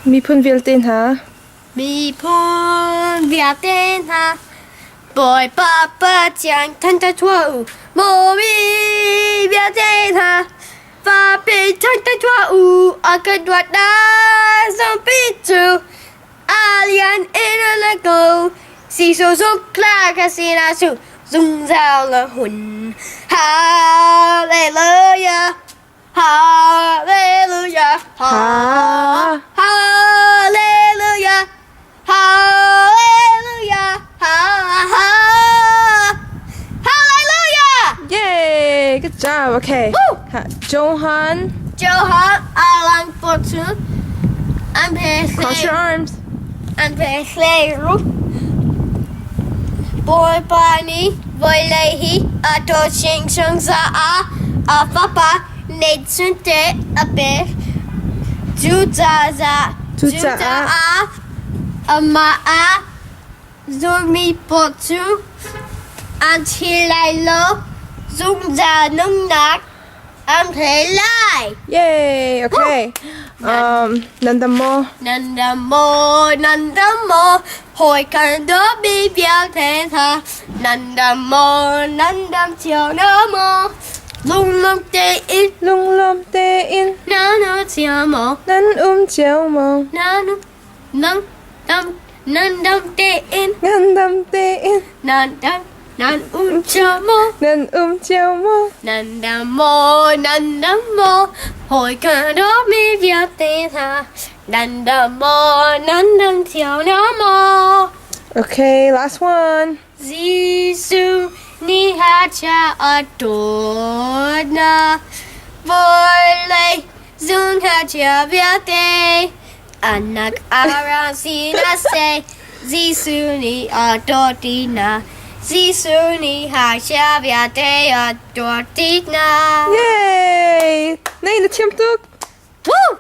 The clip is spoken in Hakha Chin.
Miphun vialte hna. Miphun vialte hna. Bawipa Pathian thangṭhat tuah u. Maw mi vialte hna. Vapi thangṭhat tuah u. A kan dawtnak zongpi cu a lian in a lang ko. Sisawh zuktlak a si na cu zungzal a hun. Hallelujah. Hallelujah. Ha. Hallelujah. Hallelujah. Ha ha. Hallelujah. Yay! Good job. Okay. Woo! Ha, Johan, Johan Alang Fortune. I'm cross your arms. An hleiru. Bawipa nih vawlei hi a dawt hringhran caah a Fapa ngeihchunte a pek. Cucaah Cucaah amah a zulmi paoh cu an thi lai lo, zungzal nunnak an thei lai. Yay! Okay. Nan dam maw? Nan dam maw, nan dam maw, hawi kan dawtmi vialte hna. Nan dam maw, nan dam cio na maw, lunglawm tein, Lunglawm tein nan um cio maw, nan um cio maw? nan um, nan dam, nan dam tein, Nan dam tein nan dam, nan um cio maw. nan um cio maw? Nan dam maw, nan dam maw, hawi kan dawtmi vialte hna. Nan dam maw, nan dam cio na maw. Okay, last one. Jesuh nih a cha a dawt na vawlei zung ha chia vialte anak ara sina se Jesuh nih a dawt ti na Jesuh nih ha chia vialte a dawt ti na. Yay! Nay, na thiam tuk. Woo!